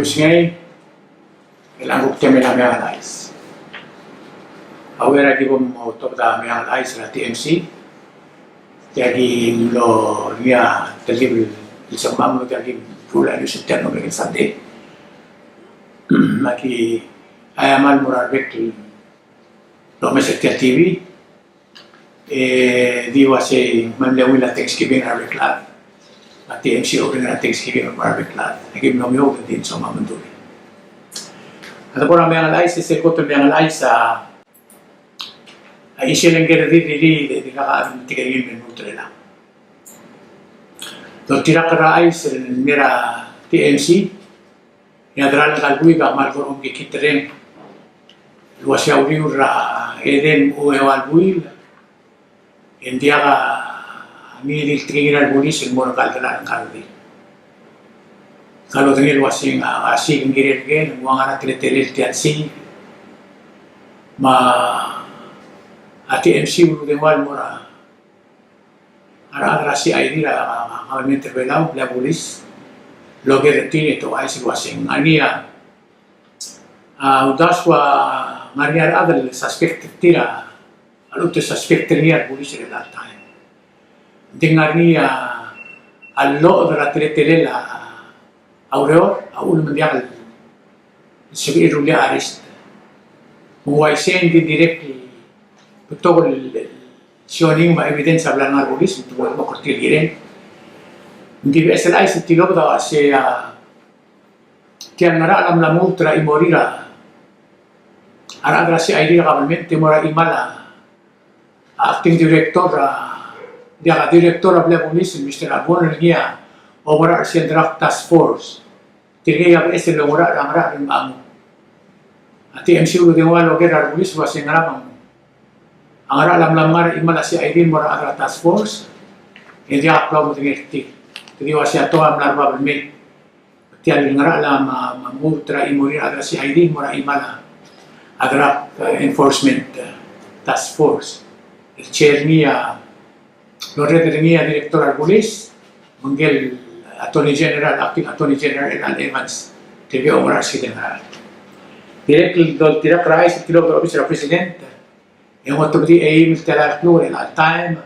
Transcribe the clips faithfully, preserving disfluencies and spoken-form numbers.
Ngii, e ng kuk temel a Meang el Chais. A uchei er a ki bo motobed a Meang el Chais er a T M C, e aki mlo er ngii a telkib el sengmam, e aki mlo er a news el tia el mo er a Sunday. Me aki, a, a mal mo er a rebek el omes er tia el T V. E di ua sei me ng mle ungil a Thanksgiving er a rebek el chad. A T M C a oureng er a Thanksgiving er a rebek el chad. Aki mlo meoud e di sengmam el dulii. A debo er a Meang el Chais, e sel kot el Meang el Chais a, a chisel ngii el di, di, di, di kuk a di metik er ngii el me lmuut er chelechang. Doltirakl er a chais el mei er a T M C, e a delal ngka el buik a kmal kora omekikitereng el ua se a uriul er a edei me a eua el buil, e ng diak a ngii di el tekingir a rebulis el mo er ngka el delal ngka el redil. Ka lodengei el ua se ng, a, a siik ng kirel ker, ng ua ngar er a teletelel tia el siik. Me a T M C a uludengua el mo er a a rechad er a C I D er a, a, a, government er a Belau, el bulis, el oker er tir e te ouchais el ua se ng ngar er ngii a, a, uldasu a ngar er ngii a rechad el suspect er tir a, a lechub e te suspect er ngii a rebulis er chelecha el taem. Ng di ngar er ngii a, a lloched er a teletelel a, a ureor, a uchul me ng diak el sebechir el rullii a arrest. Me ng uaisei e ng di dirrek el betok el sioning me a evidence a bla lengar er a bulis, me te mo kuk er tir el kirel. Ng di beches el chais el tilobed a ua se a tia el ngerachel a mla lmuut er a chimorir a rechad er a C I D er a government e mo er a chimal a acting director, a, diak a director er a blil a bulis, Mister Arbon, el ngii a oumerang er sel drug task force. Tirkei a beches el oungerachel er a ngerachel el mla mo. A T M C a uludengua el oker er a rebulis el ua se ng ngerang a ngerachel a mla ngar er a chimal a C I D el mo er a rechad er a task force. E diak a klou a medengei er tir. Te di ua se a tong a mla er a bab el mei. Tia el ngerachel a mla, mla lmuut er a chimorir a rechad er a C I D el mo er a chimal a drug, eh, enforcement, eh, task force. El chair er ngii a, el orreked er ngii a director er a rebulis, me ngike el Attorney General, Acting Attorney General Elchal Evans, tirkei a oungerachel er sel ngerachel. Dirrek el doltirakl er a chais el tilobed er a obis er a president, e ng otobedii a eim el telael el kluk er chelecha el taem,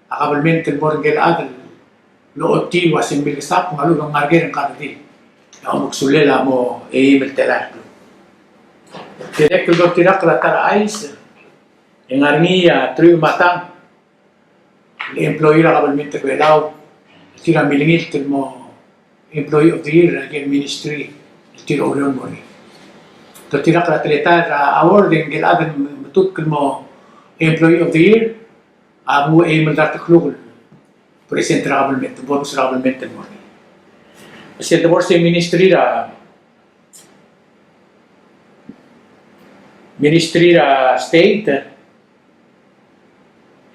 a kabelment el mo er ngike el chad el ochotii el ua se ng milkesakl me a lechub e ng ngar er ker ngka el redil. E a omeksulel a mo eim el telael el kluk. Dirrek el doltirakl er a ta er a chais, e ng ngar er ngii a truich me a tang el employee er a kabelment er a Belau el tir a milengilt el mo Employee of the Year er a ikel ministry el tir a oureor el mo er ngii. Doltirakl er a teletael er a award e ngike el chad el metutk el mo Employee of the Year a mnguu a eim el dart el kluk el president er a kabelment, bonus er a kabelment el mo er ngii. Me sel debo er se el ministry er a, ministry er a state,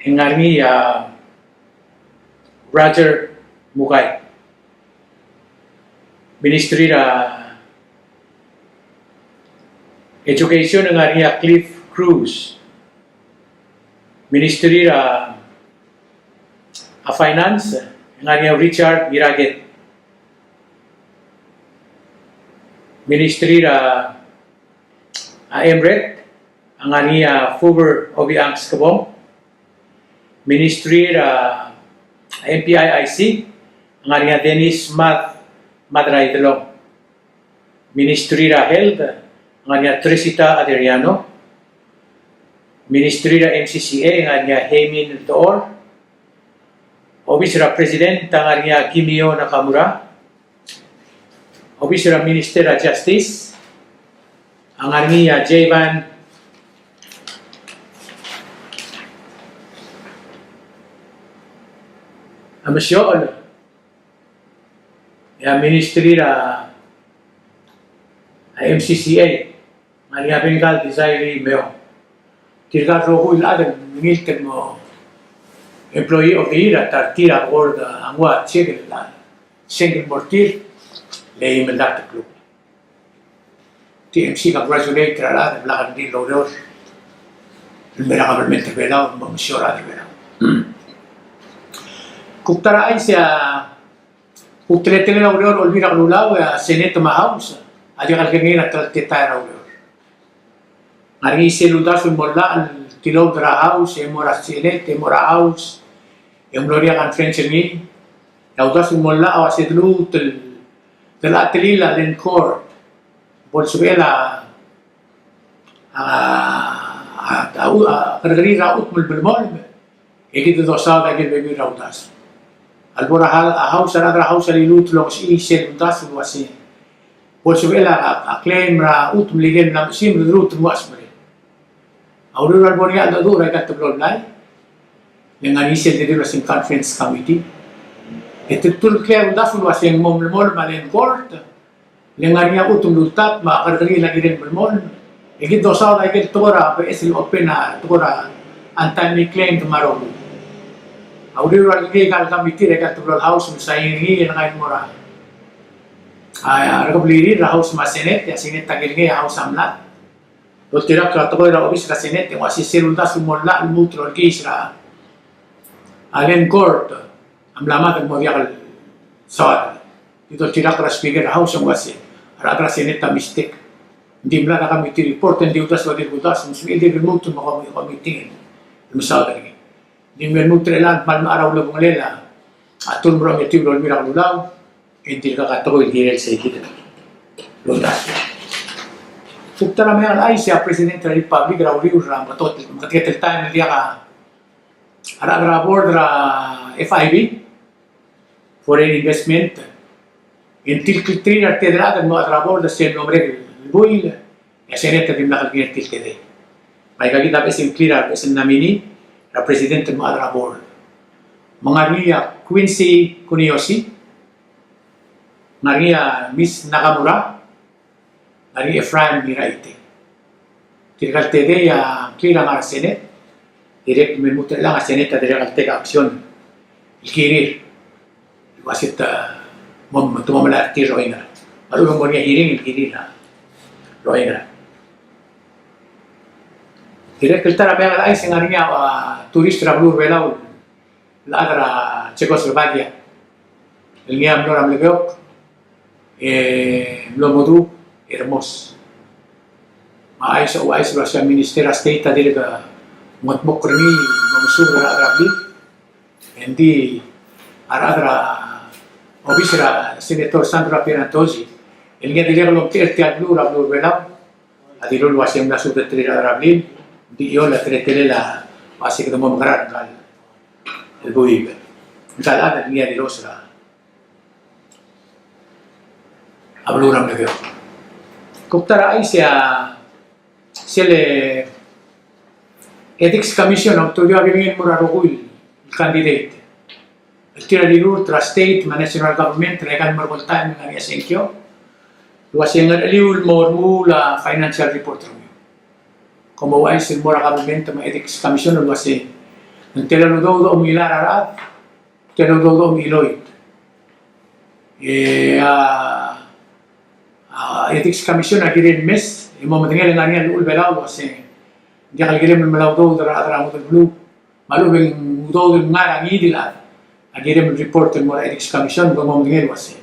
e ng ngar er ngii a Roger Mukai. Ministry er a Education e ng ngar er ngii a Cliff Cruz. Ministry er a, a Finance e ng ngar er ngii a Richard Ngiraket. Ministry er a, a MRET, a ngar er ngii a Fuber Obichang Skebong. Ministry er a MPIIC, a ngar er ngii a Dennis Mad, Madraidelong. Ministry er a Health, a ngar er ngii a Teresita Aderiano. Ministry er a MCCA, a ngar er ngii a Heimin Toor. Obis er a President, a ngar er ngii a Kimio Nakamura. Obis er a Minister er a Justice, a ngar er ngii a Jaivan Amesiochel, e a Ministry er a, a MCCA, a ngar er ngii a Bengal Desiree Meo. Tirka el rokui el chad el milengilt el mo Employee of the Year a ta er tir a board a nguu a check el sengk el mo er tir el eim el dart el kluk. TMC a congratulate er a rechad el bla lekedengei el oureor el mei er a kabelment er a Belau el mo mesiou er a rechad er a Belau. Kuk ta er a chais a kuk teletelel a ureor er a Olbiil er a Kelulau, e a Senate me a House a diak el kengei er a teletael er a ureor. Ng ngar er ngii sel uldasu el mo llach el tilobed er a House, e mo er a Senate, e mo er a House, e mlo er ngii a conference er ngii, e a uldasu el mo llach a uase de lmuut el, de lmuut el telil a Land Court bo lsebechel a, a, a, a, a kerrekeriil er a chutem el melemolem, e kid a dosaod a ikel bebil er a uldasu. A lebo er a House, a rechad er a House a liluut el ongesechii sel uldasu el uase bo lsebechel a, a claim er a chutem el ikel mla mechesimer el lmuut el mo chesimer. A uriul er a lebo er ngii a cheldecheduch er aika el teblo el blai, le ng ngar er ngii sel deriu el uase ng conference committee. E te ultuil er a uldasu el uase ng mo melemolem a Land Court, le ng ngar er ngii a chutem el ultab me a kerrekeriil a kirel melemolem. E kid a dosaod a ikel tekoi er a beches el open a tekoi er a untimely claim me a rokui. A uriul er a ikal committee er aika el teblo el House me sain er ngii e ng ngai el mo er a, a, a rekeblirir er a House me a Senate, e a Senate a kilengei, a House a mlad. Doltirakl er a tekoi er a obis er a Senate e ng uase sel uldasu el mo llach el lmuut el olkiis er a, a Land Court a mla mad el mo diak el soad. Di doltirakl er a Speaker er a House e ng uase a rechad er a Senate a mistake. Ng di mlad a committee report, e ng di uldasu a dirk uldasu, me sebechir el dirk lmuut el mo committee el mesaod er ngii. Ng di me lmuut er chelechang me a lemechar a ulebengelel a, a term er a ometiu el Olbiil er a Kelulau, e ng dirkak a tekoi el kirel sei kid el uldasu. Kuk ta er a meang el chais e a President er a Republic er a uriul er a meketeket el taem el diak a rechad er a board er a F I B, foreign investment, e ng tilklterir a retede el chad el mo chad er a board er sel mlo merek el buil, e a Senate a dimlak el kengei er tir el tedei. Me aika kid a beches el ngklir a beches el nominee er a president el mo chad er a board. Me ng ngar er ngii a Quincy Kuniyoshi, ng ngar er ngii a Miss Nakamura, ng ngar er ngii a Ephraim Ngiraitei. Tirka el tedei a ngklir a ngar er a Senate, dirrek me lmuut er chelechang a Senate a dirrek el take action el kirir el uase te mo, te mo melai er tir er oingerang. Me a lechub e ng mo er ngii a hearing el kirir er oingerang. Dirrek el ta er a meang el chais e ng ngar er ngii a, a, tourist er a beluu er a Belau el chad er a Czechoslovakia el ngii a mlo er a Melekeok, e mlo modub e remos. Me a chais, ouchais el uase a Minister er a State a dirk mengetmokl er ngii el mo mesuub er a rechad er a blil. Engdi a rechad er a obis er a Senator Sandra Pierantozzi el ngii a dirrek el omtechei er tia el beluu er a beluu er a Belau a dilu el uase ng mla subedeterir a rechad er a blil, ng di chiol a teletelel a uase kede mo mekerang er ngka el buil. Ngka el chad el ngii a dilu er a a beluu er a Melekeok. Kuk ta er a chais e a sel Ethics Commission a ultuil a bilngel el mo er a rokui el candidate el tir a rirurt er a state me a national government er aika el merekong el taem el ngar er ngii a sengkio el uase ng ngercheliu el mo remuul a financial report er kemiu. Kom ouchais el mo er a government me a Ethics Commission el uase ng tela el udoud a omilai er a rechad, tela el udoud a omiloit. E a, a Ethics Commission a kirel el mes e mo medengei el ngar er ngii a llechul Belau el uase ng diak el kirem el melai a udoud er a rechad er a ngodech el beluu. Me a lechub e ng udoud el ngar er a ngii di el chad a kirem el report el mo er a Ethics Commission, me ng mo medengei el uase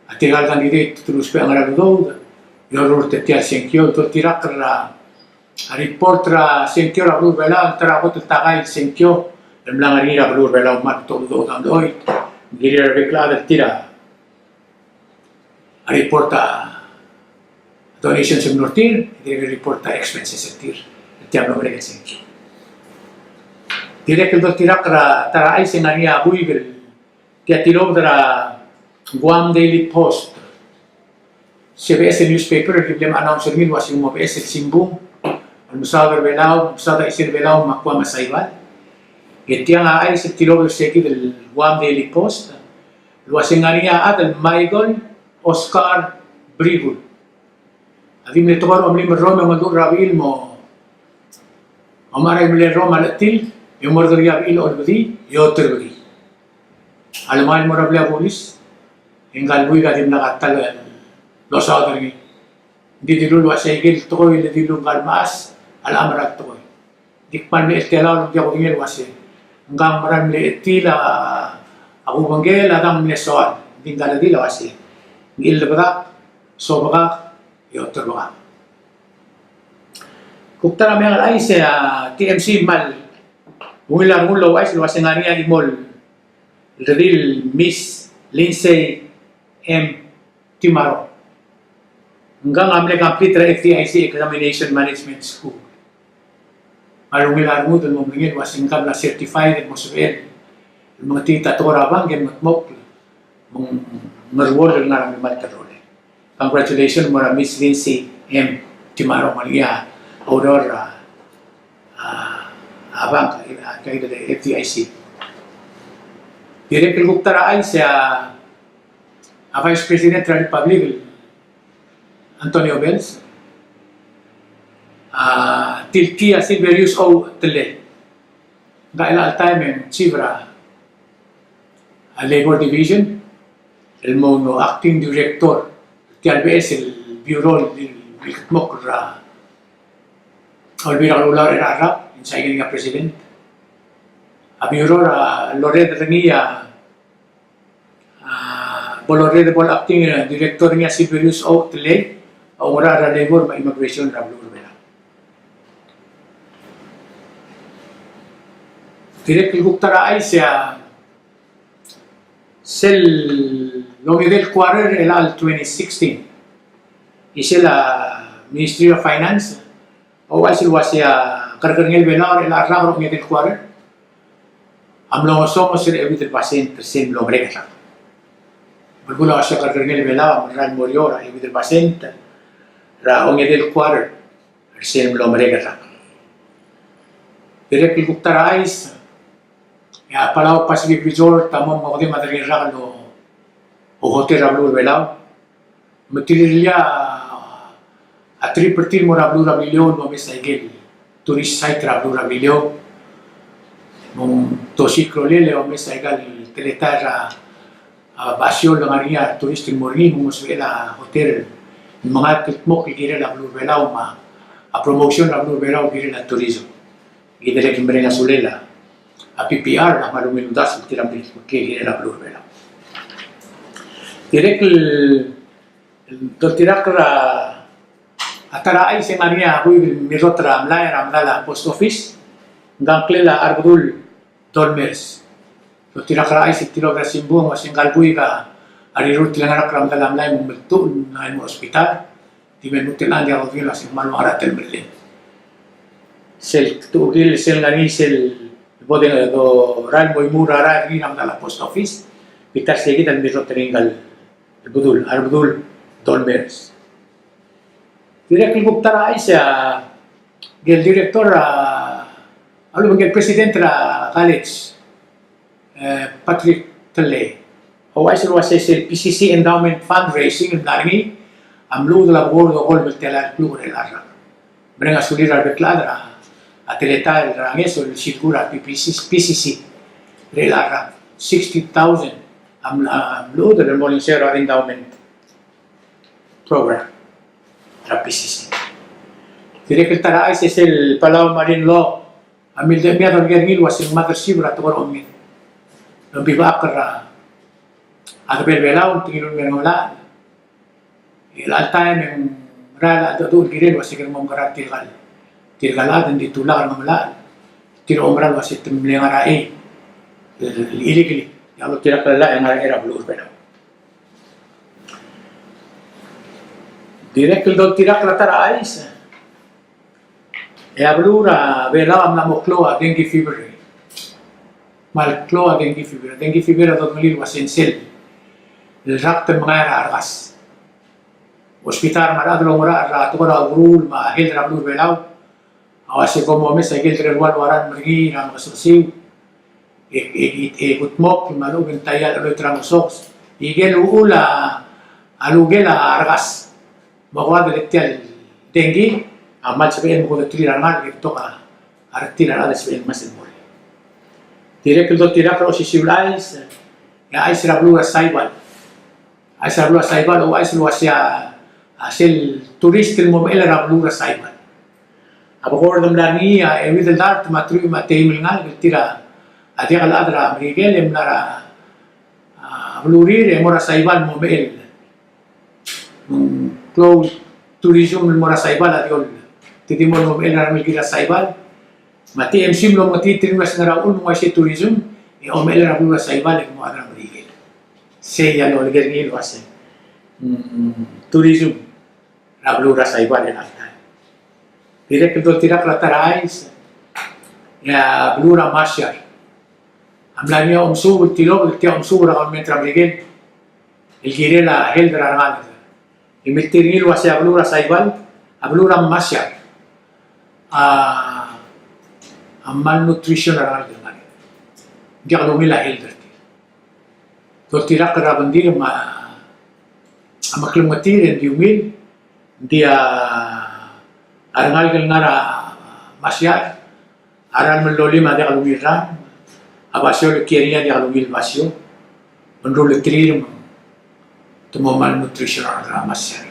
a tirka el candidate te lousbech a ngerang el udoud e orrurt er tia el sengkio. Doltirakl er a report er a sengkio er a beluu er a Belau, ta er a kot el takai el sengkio el mla ngar er ngii er a beluu er a Belau, me a betok el udoud a mlechoit. Ng kirir a rebek el chad el tir a report a donations el mlo er tir, e dirrek el report a expenses er tir er tia el mlo merek el sengkio. Dirrek el doltirakl er a ta er a chais e ng ngar er ngii a buik el tia tilobed er a Guam Daily Post. Se beches el newspaper el ki mle announce er ngii el uase ng mo beches el simbung el mesaod er a Belau, mesaod a chisel er a Belau me a Guam me a Saipan. E tiang a chais el tilobed er se kid el Guam Daily Post el uase ng ngar er ngii a chad el Michael Oscar Bribul a di mle tekoi er a omelim el rrom e ongeldurech er a bechil el mo, mo mechar a mle rrom a lechetil e mo er a bechil a olbedii e oterebedii. A lemai el mo er a blil a bulis e ngka el buik a dimlak a ta el losaod er ngii. Ng di dilu el uase ikel tekoi el dilu ngka el mechas a locha mera el tekoi. Di kmal mle cheltelaol, ng diak kudengei el uase ngka ng mera el mle chetil a kubengkel a dang mle soal. Ng di ngka el redil a uase ng chillebedak, sobekak, e oterbekam. Kuk ta er a meang el chais e a T M C a kmal ungil a rengul el ouchais el uase ng ngar er ngii a chimo el redil Miss Lindsay M. Timaro. Ngkang a mle complete er a F D I C Examination Management School. Me ng ungil a rengud el mo medengei el uase ngkang a certified el mo sebechel el mengetit a tekoi er a bank e mengetmokl me ng ngeruoll el ngar er a melemalt el rolel. Congratulations mo er a Miss Lindsay M. Timaro, me a lechub a ureor er a, a, a bank, a, a F D I C. Dirrek el kuk ta er a chais e a, a Vice President er a Republic, Antonio Bells, a tilkii a Silverius O. Tellei, ngka el chelecha el taem e ng chief er a, a Labor Division, el mo acting director er tia el beches el bureau el, el, el kldmokl er a Olbiil er a Kelulau er a Rak, e ng sign er ngii a president. A bureau a lorreder er ngii a, a, bo lorreder, bo acting director er ngii a Silverius O. Tellei, a oungerachel er a Labor me a Immigration er a beluu er a Belau. Dirrek el kuk ta er a chais e a sel ongedei el quarter er chelecha el twenty sixteen, e sel a Ministry of Finance a ouchais el uase a kerrekerngel Belau er chelecha el rak er a ongedei el quarter a mlo ngesonges er a euid el basent er sel mlo merek el rak. Belkul a uase a kerrekerngel Belau a merael el mo er eou er a euid el basent er a ongedei el quarter er sel mlo merek el rak. Dirrek el kuk ta er a chais e a Palau Pacific Resort a mo omekedem a derengel rak el hotel er a beluu er a Belau. Me tirke el a trip er tir el mo er a beluu er a Beliliou el mo omes a ikel tourist site er a beluu er a Beliliou. Me te osiik a rolel e omes a ikal teletael er a, a, basio el ngar er ngii a tourist el mo er ngii, me ng mo sebechel a hotel el mengai el kldmokl el kirel a beluu er a Belau me a promotion er a beluu er a Belau el kirel a tourism. Kid a dirrek el mereng a sulel a P P R, me a kmal ungil uldasu el tir a mle kirel a beluu er a Belau. Dirrek el doltirakl er a, a ta er a chais e ng ngar er ngii a buik el mirrot er a mlai er a medal a post office, ngka el ngklel a Arbedul Dolmers. Doltirakl er a chais el tilobed er a simbung, me se ngka el buik a rirurt el ngar er a medal a mlai me ng meltuchl, ng ngar er a hospital. Di me lmuut el diak lodengei el uase ng kmal ua ngera a telemellel. Sel kdechukl sel ngar er ngii sel bo dorael el mo imuul er a rael er ngii er a medal a post office, bita er sei kid a mirrot er ngii ngka el bedul, a Arbedul Dolmers. Dirrek el kuk ta er a chais e a ngke el director, a, a lechub e ngke el president er a college, e, Patrick Tellei, a ouchais el uase sel P C C endowment fundraising el mla er ngii a mluchel a bo kora dokolb el telael el kluk er chelecha el rak. Mereng a sulir a rebek el chad er a teletael er a ngeso el silekur a P C C, P C C er chelecha el rak. Sixty thousand a mla, a mluchel el mo er ngii er a endowment program er a P C C. Dirrek el ta er a chais e sel Palau Marine Law a mildechemiad a oker er ngii el uase ng mothership er a tekoi er a omenges. Lombiblak er a debel Belau, ng di ngiluu el mei er a Ngemelachel. E chelecha el taem e ng merael a cheldecheduch el kirel el uase ng mo mekerang tirka el, tirka el chad, ng di tulak er a Ngemelachel. Tir a omerael el uase te mle ngar er a chei el, el illegally. E a doltirakl er a llach e ngar er a chei er a beluu er a Belau. Dirrek el doltirakl er a ta er a chais e a beluu er a Belau a mla mo klou a dengue fever. Kmal klou a dengue fever. Dengue fever a dodengelii el uase ng sel el rakt el mengai er a rekas. Hospital me a rechad el oungerachel er a tekoi er a ukeruul me a health er a beluu er a Belau a uase kom omes a ikel deruul a ralm er ngii er a mekesesiu e, e, e, e kudmokl me a lechub e ng tia el cheloit er a ngesokes. Ikel uchul a lukel a rekas me a ko el tia el dengue a kmal sebechel el mekodeterir a rengalek e betok a retir a rechad el sebechel el ngmasech el mo er ngii. Dirrek el doltirakl er a osisiu el chais e a chais er a beluu er a Saipan. A chais er a beluu er a Saipan a ouchais el uase a sel tourist el mo mechell er a beluu er a Saipan a bo kora de mla er ngii a euid el dart me a teruich me a teim el ngalek el tir a diak el chad er a Merikel e mla er a, a, belurir e mo er a Saipan el mo mechell. Me ng klou tourism el mo er a Saipan a di ol, te di mo el mo er a rengelekir er a Saipan. Me a TMC a mlo mengetakl er ngii el uase ng ngera uchul me ng uaisei tourism e omechell er a beluu er a Saipan e ke mo chad er a Merikel. Sei a loleker er ngii el uase, mm, tourism er a beluu er a Saipan er a elechang. Dirrek el doltirakl er a ta er a chais e a beluu er a Marshall a mla er ngii a omesuub el tilobed, tia omesuub er a government er a Merikel el kirel a health er a rengalek. E miltir er ngii el uase a beluu er a Saipan, a beluu er a Marshall a, a malnutrition er a rengalek. Ng diak lungil a health er tir. Doltirakl er a bengdir me a, a meklemengetir e ng di ungil, ng di a, a rengalek el ngar er a Marshall a ralm el lolim a diak lungil ralm, a basio el kiei er ngii a diak lungil basio, me ng ruleterir me te mo malnutrition er a Marshall.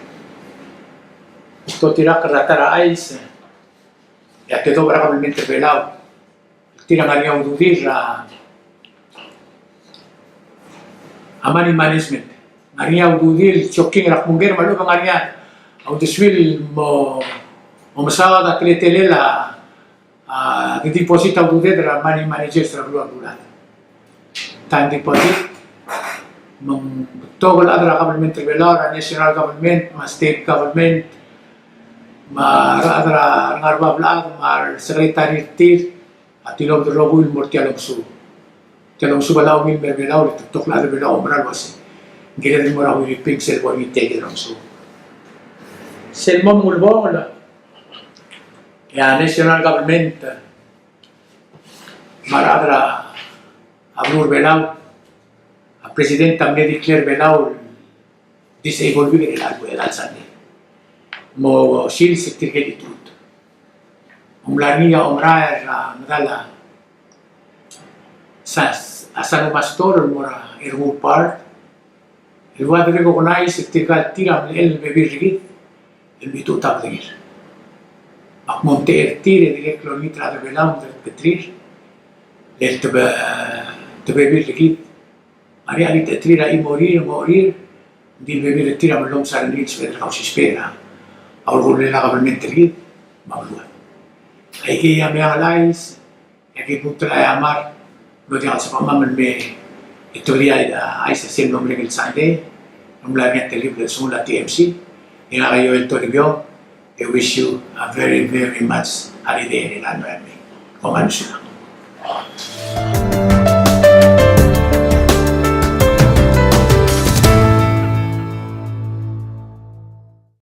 Doltirakl er a ta er a chais e a tedobech er a kabelment er a Belau, tir a ngar er ngii a ududir er a, a money management. Ngar er ngii a ududir el choking er a kmungker me a lechub e ng ngar er ngii a uldesuir el mo, mo mesaod a teletelel a, a, de deposit a ududed er a money managers er a beluu er a beluulechad. Time deposit, me ng betok el chad er a government er a Belau, er a national government, me a state government, me a rechad er a, ngar er a bab el chad, me a resecretary er tir, a tilobed el rokui el mo er tia el omesuub. Tia el omesuub a locha ungil el mei er a Belau, le te betok el chad er a Belau a oumera el uase ng kired el mo er a Philippines el bo er ngii tia el omesuub. Sel mo ulebongel, e a national government me a rechad er a beluu er a Belau, a president a mle declare er a Belau el disable week er chelecha el, chelecha el Sunday. Mo sils er tirke el chitechut. Ng mla er ngii a omerael er a medal a Sa-, a San Umastor el mo er a Erungul Park el ua de recognize er tirka el tir a mle chelecha el bebil er kid el mechitechut a bedengir. Me ak mo omtechei er tir e dirrek el olengit er a rechad er a Belau me te keterir el te be-, te bebil er kid. Ngar er ngii a kid el tir a chimorir, ngorir, ng di bebil er tir a mlo msa er ngii el sbedel a kausisbech er a ureor er a kabelment er kid me a beluad. Aikei a Meang el Chais, e aki lmuut el chaiamar, ng diak el sebechemam el mei e tebedii a chais er sel mlo merek el Sunday, ng mla er ngii a telkib el sengul a TMC, e ngak a Joel Toribiong, I wish you a very, very much holiday er chelechang. Kom kmal mesulang.